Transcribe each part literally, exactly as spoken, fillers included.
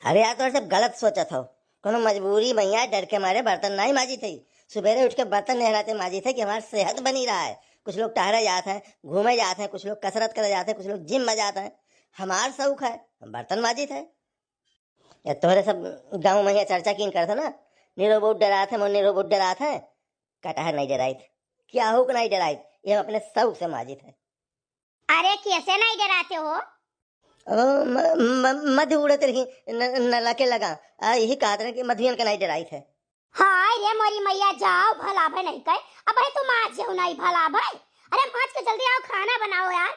अरे यार, तोहरे सब गलत सोचत हो। कोनो मजबूरी में यार, डर के मारे बर्तन नाहीं माजित है। सुबेरे उठ के बर्तन एह नाते माजित है कि हमार सेहत बनी रहा है। कुछ लोग टहरे जात हैं, घूमे जात हैं, कुछ लोग कसरत करे जात हैं, कुछ लोग जिम में जात हैं। हमार शौक है, हम बर्तन माजित है। ये तोहरे सब गाँव में ये चर्चा कीन करत है ना, नीरव बहुत डरात है, मोर नीरव बहुत डरात है। कटहर नाहीं डराइत, केहू के नाहीं डराइत, ये हम अपने शौक से माजित है। अरे, कैसे नहीं डराते हो? ओ, म-, म-, मधु उड़त रही न-, नला के लगा, आ, यही कहत रहे कि मधुयन के नाहीं डराइत है। हाय रे मोरी मैया, जाओ भला भय नहीं कहे, अब है तुम आज जाओ नहीं भला भय। अरे, माज के जल्दी आओ, खाना बनाओ यार।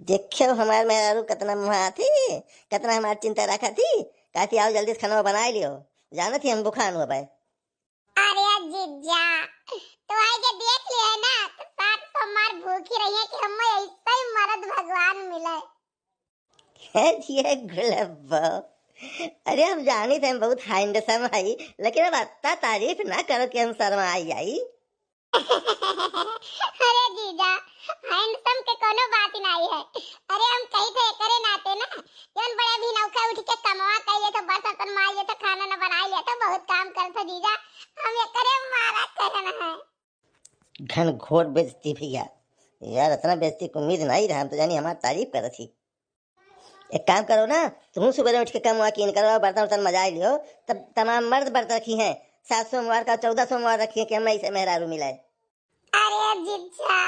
देखो हमार मेहरारू कितना मुहा थी, कितना हमार चिंता रखा थी, कहती आओ जल्दी से खाना बनाए लियो, जानत ही हम भुखान हुआ भाई। अरे जीजा, तो आई के देख लिया ना, तो सात सौ मार भूखी रही है कि हमें ऐसा ही मर्द भगवान मिले। हे ये गुलाब बा, अरे हम जानी थे हम बहुत हैंडसम है, लेकिन अब अत्ता तारीफ ना करो कि हम शर्मा आई जाई। अरे जीजा, हैंडसम के कोनो बात ही नहीं है। अरे हम कही थे एकरे नाते ना, जौन बड़े भी नौका उठ के कमवा कइले तो बर्तन मार ले तो खाना न बनाई ले तो बहुत काम करत हो जीजा। हम एकरे मारा करन है। घनघोर बेइज्जती भैया, यार इतना बेइज्जती की उम्मीद नहीं रहा, हम तो जानी हमार तारीफ करत ही। एक काम करो ना, तुम सुबह उठ के कमवा कीन करो, बर्तन उर्तन मजाई लियो, तब तमाम मर्द बर्तन रखी हैं, सात सोमवार का चौदह सोमवार रखी है कि हम ऐसे मेहरारू मिलाए। अरे जीजा,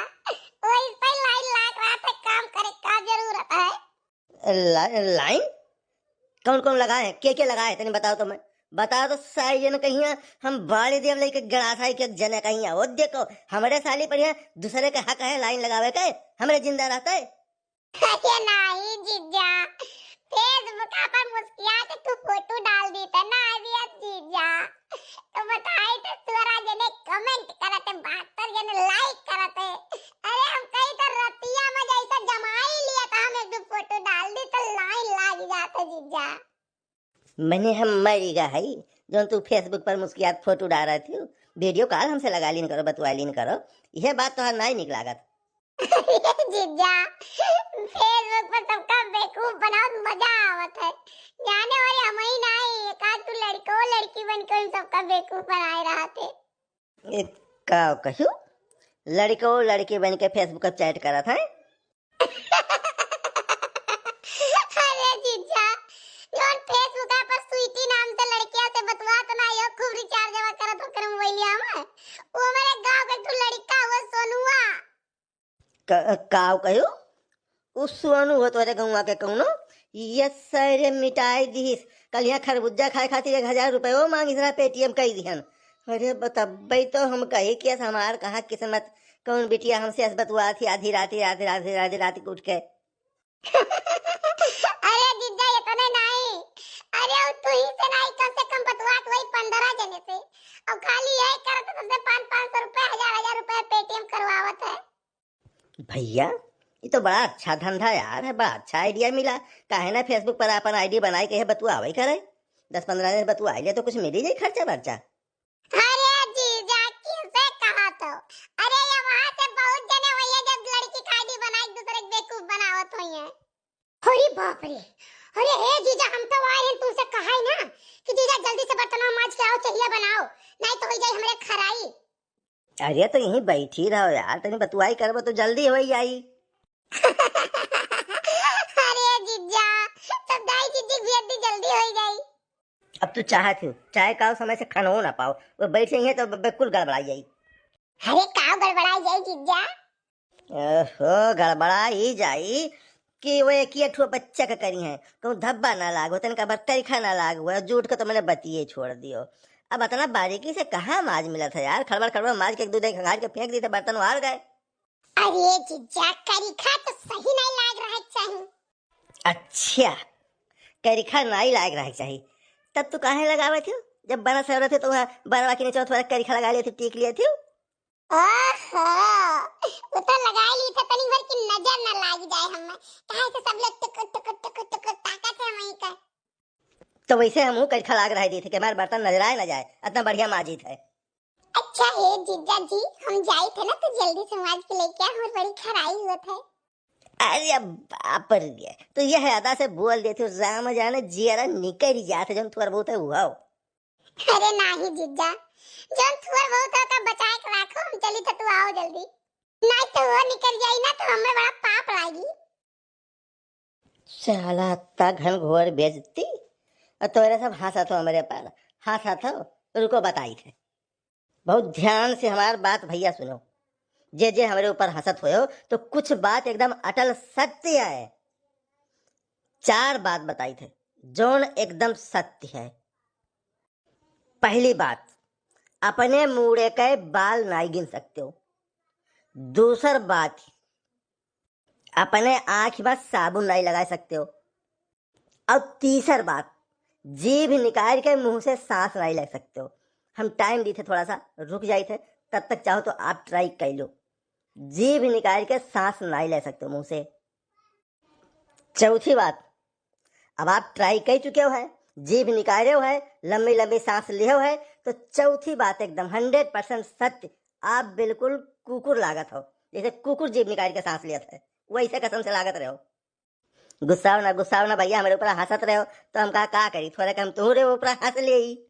वही पे लाइन लाग रहा था, काम करे का जरूरत है? ला-, लाइन? कौन कौन लगा है, के के लगा है, तनी बताओ तो मैं, बताओ तो सारी जन कहिया हम बाड़े देव लेके गड़ास है कि जने कहिया, वो देखो, हमरे साली पर यहाँ दूसरे के हक है लाइन लगावे के, हमरे जिंदा रहता है। अरे नहीं जीजा, Facebook पर मुस्किया के तू फोटो डाल दी त ना, अरे जीजा, तो बताई तो तोरा जने कमेंट करते, बहत्तर जने लाइक करते। अरे हम कही तो रतिया में जैसे जमाई लिया था, हम एक दो फोटो डाल दी तो लाइन लाग जाते जीजा। मैंने हम मरी गा है, जौन तू Facebook पर मुस्कियात फोटो डाल रहे थे, वीडियो कॉल हमसे लगा लीन करो, बतवा लीन करो, यह बात तोहार नाई निक लागत। जीजा, Facebook पर सबका बेवकूफ बनावत मजा आवत है। जाने वाले हम ही नाई, एक आध तू लड़को लड़की बन के उन सबका बेवकूफ बनाए रहते। ए, का कहू? लड़को लड़की बन के Facebook पर चैट करत है? अरे जीजा, जौन Facebook पर स्वीटी नाम से लड़किया से बतवात ना, यो खूब रिचार्ज जमा करत ओकर मोबाइलिया में। वो मेरे गांव के तू लड़का हुआ सोनुआ। क-, काव कह्यो? उ सोनू हो तोरे गौवा के कौनो? ये सारे मिटाई दिहिस। कल यहाँ खरबुज्जा खाए खातिर एक हजार रुपयो मांगिस रहा, Paytm कई दिहन। अरे बतब्बई तो हम कही कि अस हमार कहाँ किस्मत, कौन बिटिया हमसे अस बतुआ थी आधी राती, आधी राती, आधी राती के उठ के। अरे जीजा, इतने नहीं। अरे उ तू ही से नहीं, कम से कम बतुआ तो वही पन्द्रह जने से। और खाली यही करत सबसे पाँच, पाँच सौ रुपया, हजार, हजार रुपया Paytm करवावत है। भैया, ये तो बड़ा अच्छा धंधा यार है, बड़ा अच्छा idea मिला। काहे ना Facebook पर अपन ID बनाए के है, बतुआवे करे। दस पन्द्रह दिन बतुआ ले तो कुछ मिली जाए खर्चा बर्चा। अरे जीजा, किसे कहा तो? अरे ये वहाँ से बहुत जने हुई है, जब लड़की का ID बनाए दूसरे के बेवकूफ बनावत हुई है। अरे बाप रे, अरे हे जीजा, हम तो आए हैं तुमसे कहा ही ना कि जीजा जल्दी से बर्तन माज के आओ, चहिया बनाओ, नहीं तो हो जाए हमरे खराई। अरे तो यहीं बैठी रहो यार, तनी बतुआई करबो तो जल्दी हो जाई। अरे जीजा, सब दाई जीजी भेज दी, जल्दी हो जाई। अब तू चाहत हो, चाहे काव समय से खानो ना पाओ, वो बैठे ही है तो ब-, बिल्कुल गड़बड़ाई जाई। अरे काव गड़बड़ाई जाई जीजा? ओहो, गड़बड़ा ही जाई कि वो एक ही ठो बच्चा के करी है, कहूँ धब्बा ना लागो, तनिका भर करिखा ना लागो, जूठ के तो मैंने बतिये छोड़ दियो। अब इतना बारीकी से कहाँ माज मिलत है यार, खड़बड़ खड़बड़ माज के एक दो दिन खंगाल के फेंक दी थे, बर्तन वार गए। अरे जीजा, करिखा तो सही नहीं लाग रहा है चाही। अच्छा, करिखा नहीं लाग रहा है चाही, तब तू काहे लगावे थे? जब बना सवरत है तो वहाँ बरवा के नीचे थोड़ा करिखा लगा लेते, टीक लिए थे। ओहो, वो तो लगाई ली था तनी भर की नजर न लाग जाए हमें। काहे से सब लोग टुकुर, टुकुर, टुकुर, टुकुर ताकत है वहीं का। तो वैसे हमहू करिखा लाग रहे दी थे कि हमारे बर्तन नजराए न जाए, इतना बढ़िया माजित है। अच्छा हे जीजा जी, हम जाई थे ना तो जल्दी से माज के लेके आ, हमारे बड़ी खराई हुआ था। अरे बाप रे, तो यह अदा से बोल देते हो, राम जाने जियरा निकल जाते, जौन थोड़ा बहुत है वो। अरे नाही जीजा, जौन थोड़ा बहुत है ओका बचाए के राखो, हम चली तो तू आओ जल्दी, नहीं तो वो निकल जाई ना तो हमें बड़ा पाप लागी। साला अत्ता घनघोर बेइज्जती, और तोरे सब हंसत हो हमरे पर, हंसत हो। रुको बताई थे, बहुत ध्यान से हमार बात भैया सुनो। जे जे हमरे ऊपर हंसत होयो तो कुछ बात एकदम अटल सत्य है। चार बात बताई थे जौन एकदम सत्य है। पहली बात, अपने मूड़े के बाल नाई गिन सकते हो। दूसर बात, अपने आँख में साबुन नाई लगा सकते हो। और तीसर बात, जीभ निकाल के मुंह से सांस नाई ले सकते हो। हम टाइम दी थे, थोड़ा सा रुक जाई थे, तब तक चाहो तो आप ट्राई कर लो। जीभ निकाल के सांस नाई ले सकते हो मुंह से। चौथी बात, अब आप ट्राई कर चुके हो है, जीभ निकाले हो है, लंबी लंबी सांस लिए हो है, तो चौथी बात एकदम हंड्रेड परसेंट सत्य, आप बिल्कुल कुकुर लागत हो, जैसे कुकुर जीभ निकाल के सांस लेत है, वैसे कसम से लागत रहे हो। गुस्साओ ना, गुस्साओ ना भैया, हमरे ऊपर हंसत रहे हो, तो हम कहा का करी, थोड़ा कम तुहरे ऊपर हंस ले।